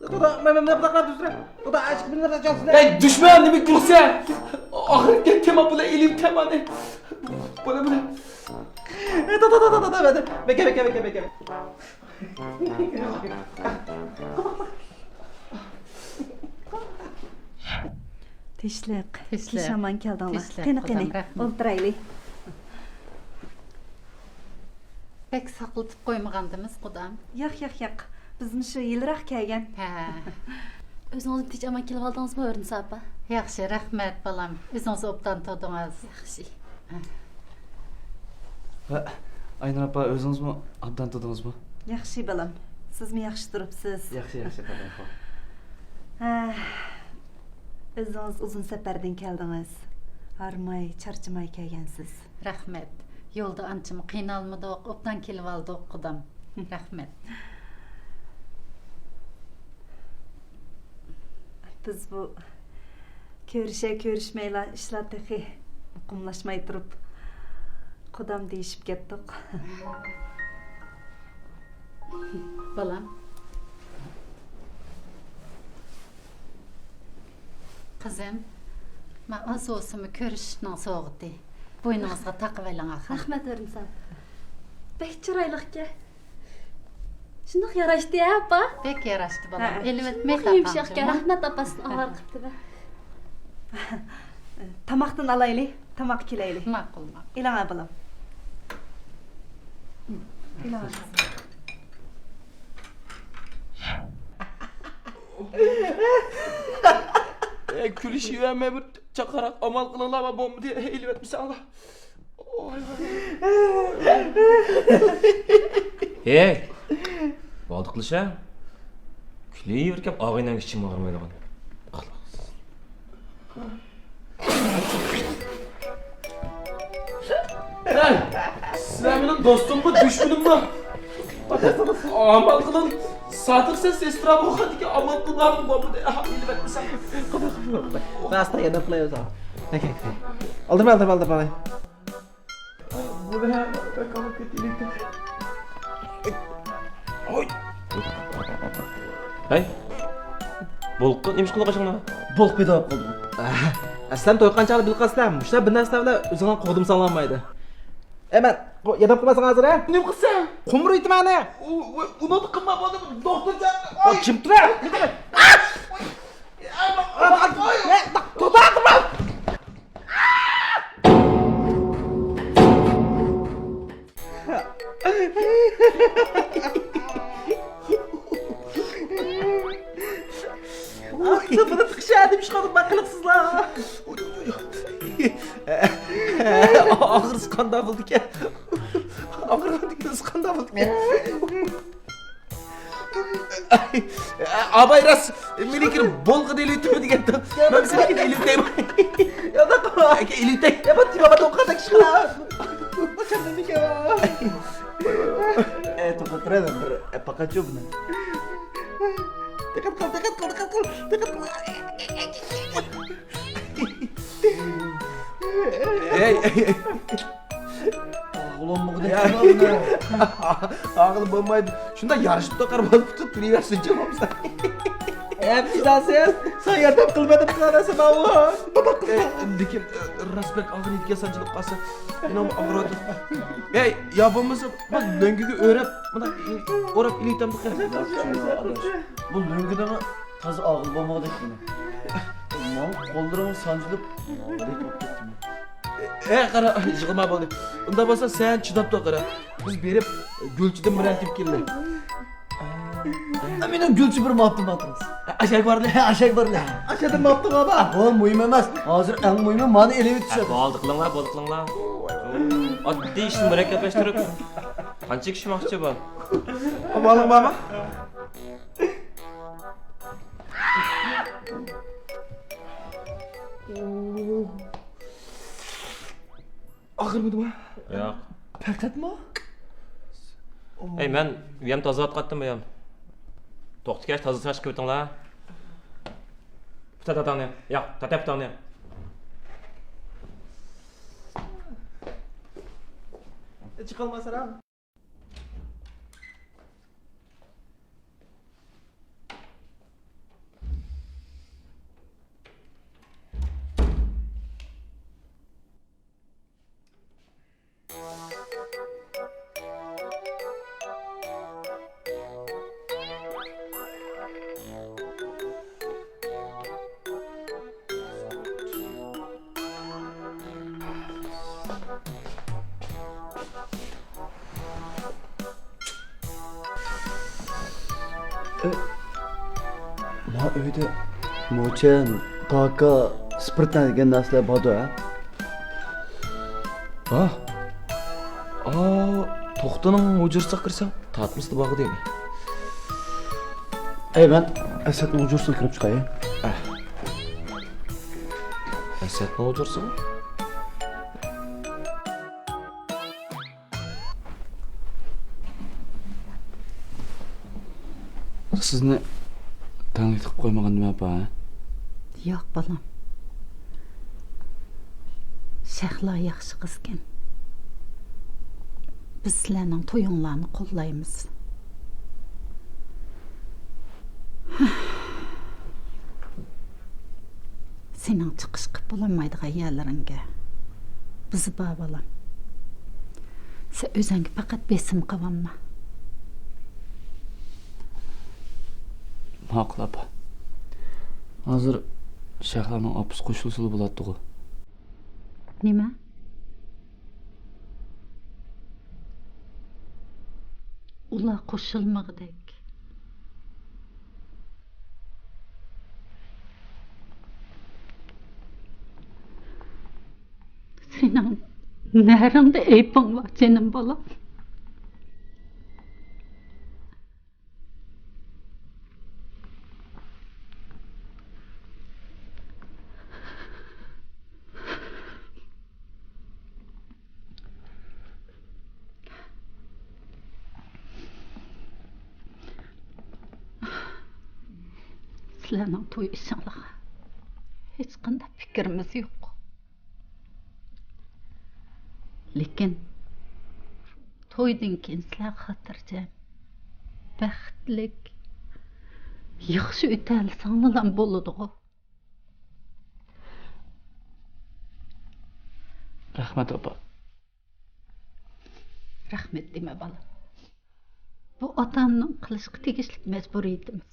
دق، دق، ما، ما، ما، دق، دق، دق. دق، دق، عاشق بالله، رجعت. يا دشمن، نمي كروسة. آخر كنت تمام بلا إلي تمام. بولە، بولە. تا، تا، تا، تا، تا، تا، بەكە، بەكە، بەكە، بەكە. تىنچلىق. تىنچلىق. كىشى ئامان كەلدىڭلار. تىنچلىق، قېنى، قېنى، قۇدام، رەھمەت. ئولتۇرايلى. بەك ساقلىتىپ قويمىغاندىمىز، قۇدام؟ ياق، ياق، ياق. بىزمۇ شۇ يىلراق كەلگەن. ھە. ئۆزىڭىزمۇ تىنچ ئامان كېلىۋالدىڭىزمۇ، ھۆرىنسا ئاپا؟ ياخشى، رەھمەت، بالام. ئۆزىڭىز ئوبدان تۇردىڭىز. ياخشى. ھە، ئاينۇر ئاپا، ئۆزىڭىزمۇ ئابدان تۇردىڭىزمۇ؟ ياخشى، بالام. سىزمۇ ياخشى تۇرۇپسىز. ياخشى، ياخشى، قادىر ئاپا. ھە، ئۆزىڭىز ئۇزۇن سەپەردىن كەلدىڭىز. ھارماي، چارچىماي كەلگەنسىز. رەھمەت. يولدا ئانچىمۇ قىينالمىدۇق، ئوبدان كېلىۋالدۇق، قۇدام. رەھمەت. بىز بۇ كۆرۈشە كۆرۈشمەيلا ئىشلار تېخى ئۇقۇملاشماي تۇرۇپ، قۇدام دېيىشىپ كەتتۇق. بالام. قىزىم، ما ئاز بولسىمۇ كۆرۈشۈشنىڭ سوۋغىتى. بوينىڭىزغا تاقىۋېلىڭ، ئاخا. رەھمەت، ھۆرىنسا ئاپا. بەك چىرايلىقكەن. شۇنداق ياراشتى، ھە، ئاپا؟ بەك ياراشتى، بالام. ھە، ئېلىۋەتمەي شۇنداق يۇمشاقكەن. رەھمەت، ئاپا، سىزنى ئاۋارە قىپتىمەن. تاماقتىن ئالايلى، تاماققا كېلەيلى. ماقۇل، ماقۇل. ئېلىڭا، بالام. ئېلىڭا. ئەي، كۈلۈشۈۋەرمەي بىر چاقىراق ئامال قىلىڭلار، بولمىدى، ئېلىۋەتمىسەڭلار. ھەي! بولدى قىلىش ھە؟ كۈلۈۋېرىپ ئاغىنەڭگە ئىچىڭ ئاغرىمايدىغان. ھەي! سىلەر مېنىڭ دوستۇممۇ، دۈشمىنىممۇ؟ ئامال قىلىڭ، سادىق سەن سېسترا بولغاندىكىن ئامال قىلماڭ، بولمىدى، ئېلىۋەتمىسەڭ. راست، ياردەم قىلاي ئۆزۈڭ. ئالدىرما، ئالدىرما، ئالدىرما. بۇنى ھەم بەك ئاغرىپ كەتتى. ھەي! بولقا، نېمە ئىش قىلدىڭ قېشىڭدا؟ بولقا پەيدا بولۇپ قالدى. ئەسلەم توي قىلغان چاغدا بىلىپ قالسىلەر، مۇشۇنداق بىر نەرسىلەر بىلەن ئۆزۈڭلارنى قوغدىمىساڭلار بولمايدۇ. ئەي، مەن، ياردەم قىلماساڭ ھازىر، ھە؟ نېمە قىلسام؟ قومۇر ئېتىمەن، ھە؟ ئۇنى قىلما، بولدى، دوختۇر جان. ئاي! كىم تۇرە؟ توختا، توختا! بۇنى تىقىشى ئادەم ئىش قىلىپ قىلىقسىزلا. ئاغرىسى قانداق بولدىكەن؟ ئاغرىغاندىكىن ئۆزى قانداق بولدىكەن؟ ئاباي راست، مېنىڭكىنى بولغىدى ئېلىۋېتىمەن دېگەنتىم. مەن سېنىڭكىنى ئېلىۋېتەيمۇ؟ ياق، ئاكا، ئېلىۋېتەي. يا، بۇ تېما توققاندەك ئىش قىلار. ئەي، توختاپ تۇرە، بىر ئەپ باقايچۇ بۇنى. دىققەت قىل، دىققەت قىل، دىققەت قىل، دىققەت قىل. ئەي، ئەي، ئەي. ئاغلىمىغۇدەك قىلما بۇنى. ئاغلىما بولمايدۇ. شۇنداق يارىشىپتۇ، قارا بولۇپ تۇرۇۋەرسىنچۇ بولمىسا. ئەي، پىدا سەن، ساڭا ياردەم قىلمىدىم، قىلالمىسام ئاۋۇ. ئەي، لېكىن، ئە، راست بەك ئاغرىيدىكەن، سانجىلىپ قالسا. مېنىڭمۇ ئاغرىۋاتىدۇ. ئەي، يا بولمىسا، بۇ لۆڭگىگە ئۆرەپ، مۇنداق ئوراپ ئېلىۋېتەمدىكەن. بۇ لۆڭگىدىمۇ؟ تازا ئاغىل بولمىغۇدەك بۇنى. ماڭا قوللىرىڭ سانجىلىپ، ئاغرىپ كەتتىمۇ؟ ھە، قارا، يىغلىما بولدى. ئۇنداق بولسا سەن چىداپ تۇر، قارا. بىز بېرىپ، گۈلچىدىن بىرەر تېپىپ كېلەيلى. مېنىڭ گۈلچى بىر ماپتىم ئاتىمىز. ئاشاق بارلى، ئاشاق بارلى. ئاشاقتىن ماپتىم ئاپا. بۇ مۇھىم ئەمەس. ھازىر ئەڭ مۇھىمى مانا ئېلىۋېتىش. بولدى قىلىڭلار، بولدى قىلىڭلار. ئاددىي ئىشنى مۇرەككەپلەشتۈرۈپ، قانچە كىشى ماڭماقچى بۇ؟ ئامالىڭ بارمۇ؟ ئاغرىمىدىمۇ؟ ياق. پەقەتمۇ؟ ھەي، مەن ئۆيەمنى تازىلاۋاتقانتىم، ئۆيەم. توختىكەچ، تازىلىسىڭلار چىقىپ كېتىڭلار. پۇتا تاتاڭنى. ياق، تاتا پۇتاڭنى. چىقالماسانا. ئە، ما ئۆيدە موچەن، كاكا، سپىرتنى دېگەن نەرسىلەر باردۇ، ھە؟ ھا؟ ئا، توختىنىڭ ھۇجرىسىغا كىرسەڭ، تارتمىسىدا بارغۇ دەيمەن. ئەي، مەن ئەسەتنىڭ ھۇجرىسىغا كىرىپ چىقاي. ئە. ئەسەتنىڭ ھۇجرىسىغا؟ سىزنى تەنقىد قىلىپ قويمىغاندىمەن، ئاپا، ھە؟ ياق، بالام. شەھلا ياخشى قىزكەن. بىز سىلەرنىڭ تويۇڭلارنى قوللايمىز. سېنىڭ چىقىش قىلىپ بولالمايدىغان يەرلىرىڭگە بىز بار، بالام. سەن ئۆزۈڭگە پەقەت بېسىم قىلىۋالما. ماقۇل، ئاپا. ھازىر شەھلانىڭ ئاپىسى قوشۇلسىلا بولاتتىغۇ. نېمە؟ ئۇلار قوشۇلمىغۇدەك. سېنىڭ نەرىڭدە ئەيىبىڭ بار، جېنىم بالام. سىلەرنىڭ توي ئىشىڭلارغا ھېچقانداق پىكرىمىز يوق. لېكىن تويدىن كېيىن سىلەر خاتىرجەم، بەختلىك، ياخشى ئۆتەلىسەڭلارلا بولىدىغۇ. رەھمەت، ئاپا. رەھمەت دېمە، بالام. بۇ ئاتا-ئانىنىڭ قىلىشقا تېگىشلىك مەجبۇرىيىتىمىز.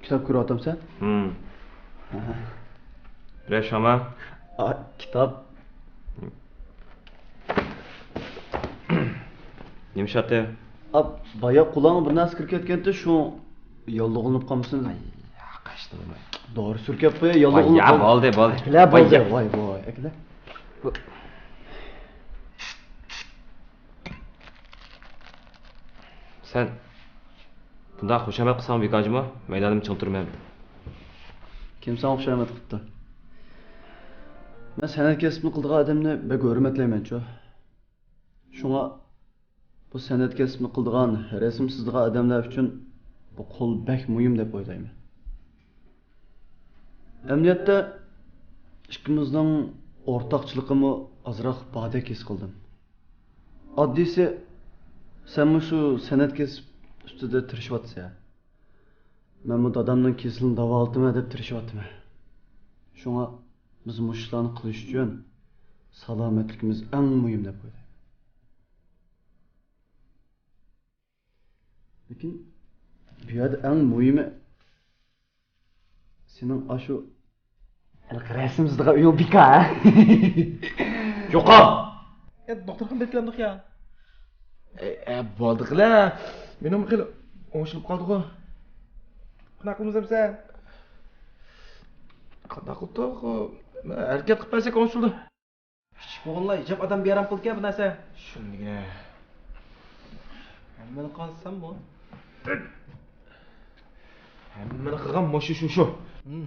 كىتاب كۆرۈۋاتامسەن؟ ھىم. بىرەر شاما. ئا، كىتاب. نېمە شاتى؟ ئا، بايا قۇلاققا بىر نەرسە كىرىپ كەتكەنتى، شۇ ياللۇغلىنىپ قالمىسۇن. ئاي، قاچتىم. دورا سۈركەپ قوياي، ياللۇغلىنىپ قال-، بولدى، بولدى. ئەكىلە، بولدى. ۋاي، ۋاي، ئەكىلە. سەن بۇنداق خۇشامەت قىلساڭ بىكار جۇمۇ، مەيدانىمنى چىڭ تۇرىمەن. كىم ساڭا خۇشامەت قىپتۇ؟ مەن سەنئەت كەسپىنى قىلىدىغان ئادەمنى بەك ھۆرمەتلەيمەنچۇ. شۇڭا بۇ سەنئەت كەسپىنى قىلىدىغان، رەسىم سىزىدىغان ئادەملەر ئۈچۈن بۇ قول بەك مۇھىم دەپ ئويلايمەن. ئەمەلىيەتتە ئىككىمىزنىڭ ئورتاقچىلىقىمۇ ئازراق باردەك ھېس قىلدىم. ئاددىيسى، سەنمۇ شۇ سەنئەت كەسىپ ئۈستىدە تىرىشىۋاتىسەن. مەنمۇ دادامنىڭ كېسىلىنى داۋالىتىمەن دەپ تىرىشىۋاتىمەن. شۇڭا بىز مۇشۇ ئىشلارنى قىلىش ئۈچۈن سالامەتلىكىمىز ئەڭ مۇھىم دەپ ئويلايمەن. لېكىن بۇ يەردە ئەڭ مۇھىمى سېنىڭ ئاشۇ ھېلىقى رەسىم سىزىدىغان ئۆيۈڭ بىكار، ھە؟ يوقال! ئە، دوختۇرخانىغا بېرىپ كېلەمدۇق يا؟ ئە، ئە، بولدى قىلە. مېنىڭمۇ خېلى ئوڭشىلىپ قالدىغۇ. قانداق قىلىمىز ئەمسە؟ قانداق قىلدۇق؟ ھەرىكەت قىلىپ بەرسەك ئوڭشىلىدۇ. كىچىك بولغانلار ھىجاب ئادەم بىئارام قىلىدىكەن بۇ نەرسە. شۇندىگىنە. ھەممىنى قىلساممۇ؟ ھەممىنى قىلغان مۇشۇ، شۇ، شۇ. ھىم.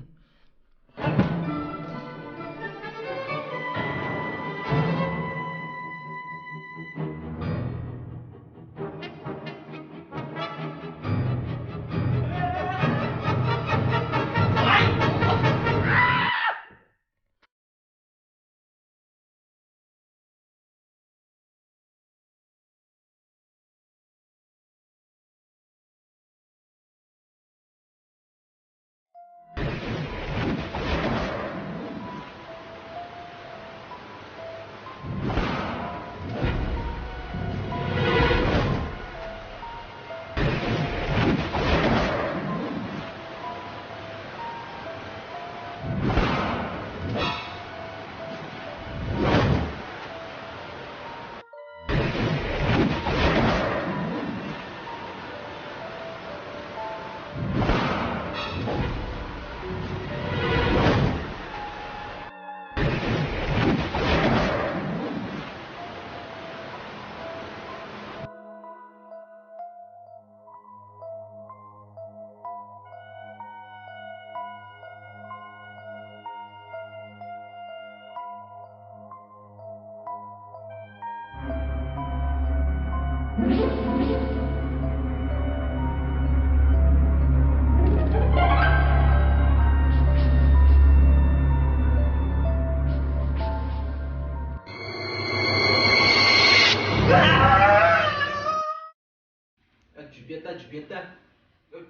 جۈپيەتتە، جۈپيەتتە.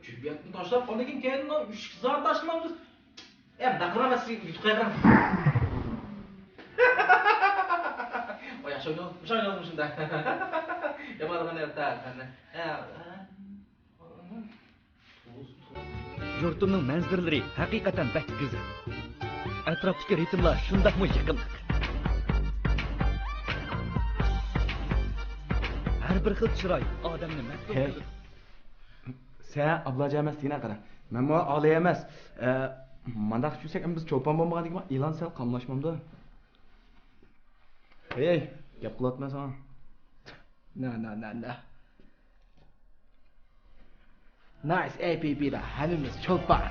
جۈپيەتنى تاشلاپ، ئاندىن كېيىن كەينىڭ ئۈچ زار تاشلىمامسىز؟ ئەم، داقىرغان سىزگە يۇتۇپ قويغان. ۋاي، ياخشى ئوينىدىڭىز، ياخشى ئوينىدىڭىز شۇنداق. يامان قىلغان ئەۋەتە. يۇرتۇمنىڭ مەنزىرىلىرى ھەقىقەتەن بەك گۈزەل. ئەتراپتىكى رىتىملار شۇنداقمۇ يېقىملىق. ھەر بىر خىل چىراي ئادەمنى مەست قىلىدۇ. سەن ئابلاجان ئەمەس دېگىنە قارا. مەنمۇ ئالىي ئەمەس. ئە، مانداق چۈشسەك، بىز چولپان بولمىغاندىكىن ئېلان سەل قاملاشمامدۇ؟ ھەي، گەپ قىلىۋاتىمەن ساڭا. نە، نە، نە، نە. نايس، ئەي پىپىدا ھەممىمىز چولپان.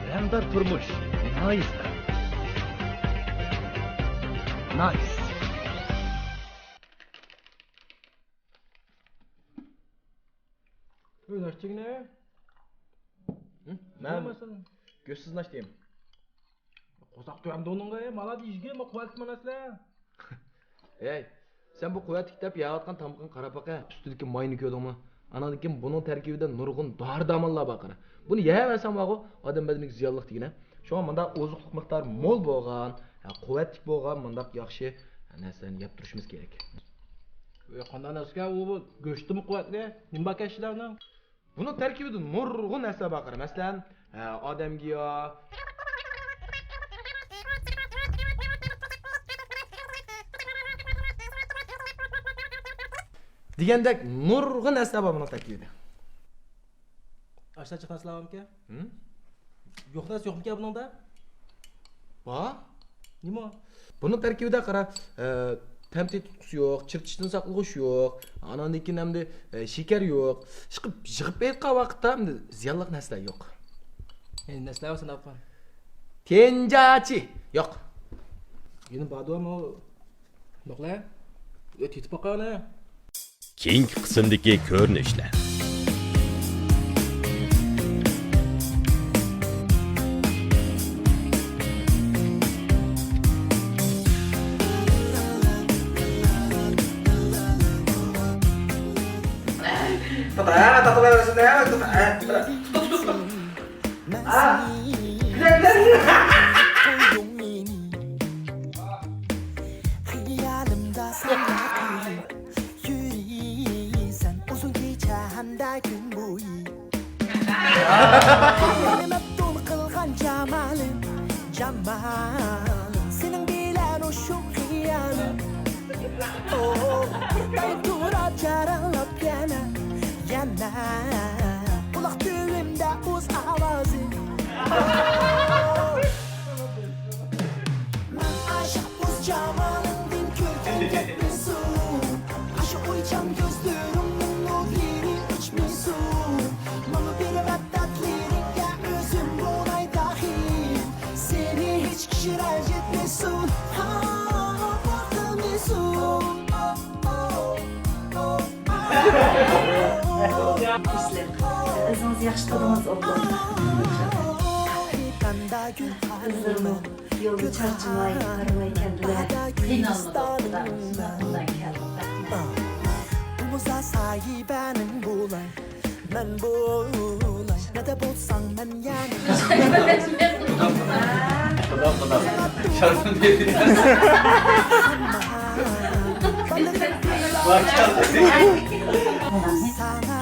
رەڭدار تۇرمۇش، نايس. نايس. ئۆي ناشتىگىنە. مەن گۆشسىز ناشتىيم. قورساق تۆۋەمدە ئۇنىڭغا، مالا دېيىشكە، ما قۇۋۋەتلىك ماناسلە. ھەي، سەن بۇ قۇۋۋەتلىك دەپ يەۋاتقان تامىقىڭ قاراپ باقە، ئۈستىدىكى ماينى كۆردۈڭمۇ؟ ئاناندىن كېيىن بۇنىڭ تەركىبىدە نۇرغۇن دورى دارمانلار بار قارا. بۇنى يەۋەرسەڭ بارغۇ، ئادەم بەدىنىگە زىيانلىق دېگىنە. شۇڭا مۇنداق ئوزۇقلۇق مىقدارى مول بولغان، ھە، قۇۋۋەتلىك بولغان مۇنداق ياخشى نەرسىلەرنى يەپ تۇرۇشىمىز كېرەك. ئۆي قانداق نەرسىكەن ئۇ، بۇ گۆشتىمۇ قۇۋۋەتلىك؟ نېمە باركەن ئىچىدە ئۇنىڭ؟ بۇنىڭ تەركىبىدە نۇرغۇن نەرسىلەر بار قارا. مەسىلەن، ھە، ئادەمگە يا دېگەندەك نۇرغۇن نەرسىلەر بار بۇنىڭ تەركىبىدە. ئاشۇنداق جىق نەرسىلەر بارمىكەن؟ ھىم؟ يوق نەرسە يوقمىكەن بۇنىڭدا؟ بار. نېمە؟ بۇنىڭ تەركىبىدە قارا، ئە، تەم تېتىتقۇسى يوق، چىرىتىشتىن ساقلىغۇچ يوق، ئاناندىن كېيىن ئەمدى، ئە، شېكەر يوق. ئىشقىلىپ يىغىپ ئېيتقان ۋاقىتتا ئەمدى زىيانلىق نەرسىلەر يوق. يەنە نەرسىلەر بار سانداققا؟ تېنجاچى يوق. يەنە باردۇ ئەمما ئۇ. دوقلە. يا تېتىپ باقايلى. كېيىنكى قىسىمدىكى كۆرۈنۈشلەر. خىيالىمدا سەن يۈرىسەن ئۇزۇن كېچە ھەمدە كۈن بويى. مەپتۇن قىلغان جامالىم، جامالىم، سېنىڭ بىلەن ئۇشۇ خىيالىم. ئوھ، دايىم تۇرار جاراڭلاپ يەنە، يەنە. قۇلاق تۈۋىمدە ئۇز ئاۋازى. ئوھ. مەن ئاشىق ئۆز جامالىڭدىن كۈلكەڭ كەتمىسۇن. ئاشۇ ئويچان كۆزلىرىڭنىڭ نۇرلىرى ئۆچمىسۇن. ماڭا بېرىۋەت تاتلىرىڭگە ئۆزۈم بولاي داخىل. سېنى ھېچ كىشى رەنجىتمىسۇن. خاپا قىلمىسۇن. ئۆزىڭىز ياخشى تۇرۇڭىز، ئوغلۇم. قىزلىرىمۇ يولدا چارچىماي، ھارماي كەلدىلەر. قىينالمىدۇق، خۇدا ئۇزۇن ئاقىلدان كەلدۇق. بۇمۇ ساھىبەنىڭ بولاي، مەن بولاي، نەدە بولساڭ مەن يەنە. خۇدا، خۇدا. شەرمىندە يېتىلمەس. ساڭا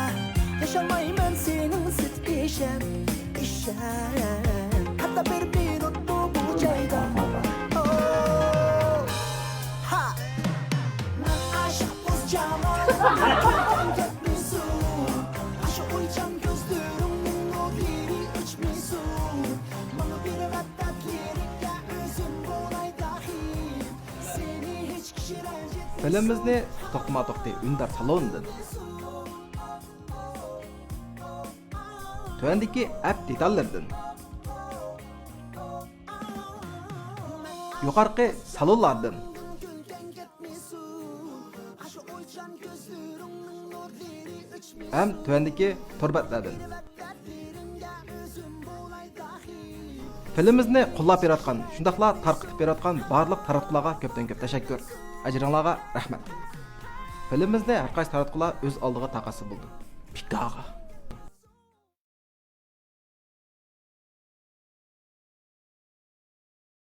ياشىمايمەن سېنىڭسىز ئىشەن. ئىشەن، ھەتتا بىر مىنۇتمۇ بۇ جايدا. ئوھ، ھا. مەن ئاشىق ئۆز جامالىڭدىن كۈلكەڭ كەتمىسۇن. ئاشۇ ئويچان كۆزلىرىڭنىڭ نۇرلىرى ئۆچمىسۇن. ماڭا بېرىۋەت تاتلىرىڭگە ئۆزۈم بولاي داخىل. سېنى ھېچ كىشى رەنجىتمىسۇن. فىلىمىمىزنى توختىما توختى ئۈندىدار سالونىدىن. تۆۋەندىكى ئەپ دېتاللىرىدىن. يۇقىرىقى سالونلاردىن. ھەم تۆۋەندىكى تور بەتلەردىن. فىلىمىمىزنى قوللاپ بېرىۋاتقان، شۇنداقلا تارقىتىپ بېرىۋاتقان بارلىق تاراتقۇلارغا كۆپتىن كۆپ تەشەككۈر. ئەجرىڭلارغا رەھمەت. فىلىمىمىزنى ھەر قايسى تاراتقۇلار ئۆز ئالدىغا تاقەتسىز بولدى. ئىككى ئاغا.